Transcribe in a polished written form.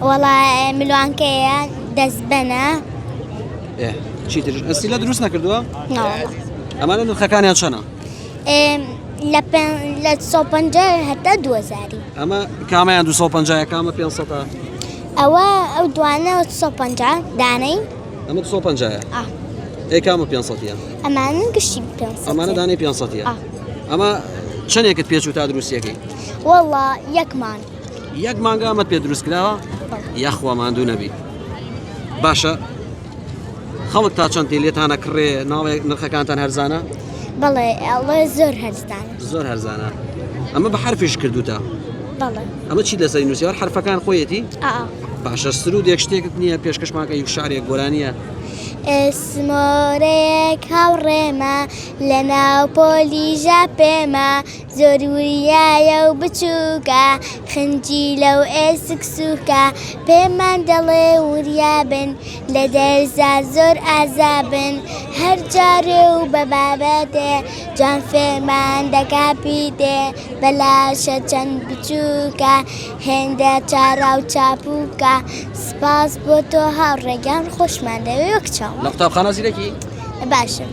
وەڵا ملوانکەیە دەستبەنە. ئێ چیتر ئەستیلە دروست نەکردووە؟ ئەمانە نرخەکانیان چەنە؟ لە لە 150 هەتا 2000 ئەمە کامیان 250 کامە 500 ئەوە ئەو دوانە 250 دانەی ئەمە 250 ئەی کامە 500 ئەمانە گشتی 500 ئەمانە دانەی 500 ئەمە چەندێکت پێچوو تا دروستیەکەی؟ وەڵا یەک مانگ. یەک مانگە ئەمەت پێ دروست کراوە؟ یاخوا ماندوو نەبی. باشە خەڵک تا چەند تێ لێتانە کڕێ ناڵێ نرخەکانتان هەرزانە؟ بەڵێ ئەڵێ زۆر هەرزانە. زۆر هەرزانە. ئەمە بە حرفیش کردوتە. بەڵێ. ئەمە چی لەسەری نووسیوە حرفەکان خۆیەتی؟ ئا. باشە سرودێک شتێکت نییە پێشکەشمانکە یوک شعرێک گۆرانیە؟ سمۆرەیەک هاوڕێمە لەناو پۆلی ژاپێمە زۆر وریایە و بچووکە خنجیلە و ئێسک سووکە پێمان دەڵێ وریابن لە دەرزا زۆر ئازابن هەر جارێ و بە بابەتێ جوان فێرمان دەکا پیتێ بەلاشە چەند بچووکە هێندە چارا و چاپووکە سپاس بۆ تۆ هاوڕێ گیان خۆشمان دەوێ وەک چاومان. لە قوتابخانە زیرەکی؟ باشم.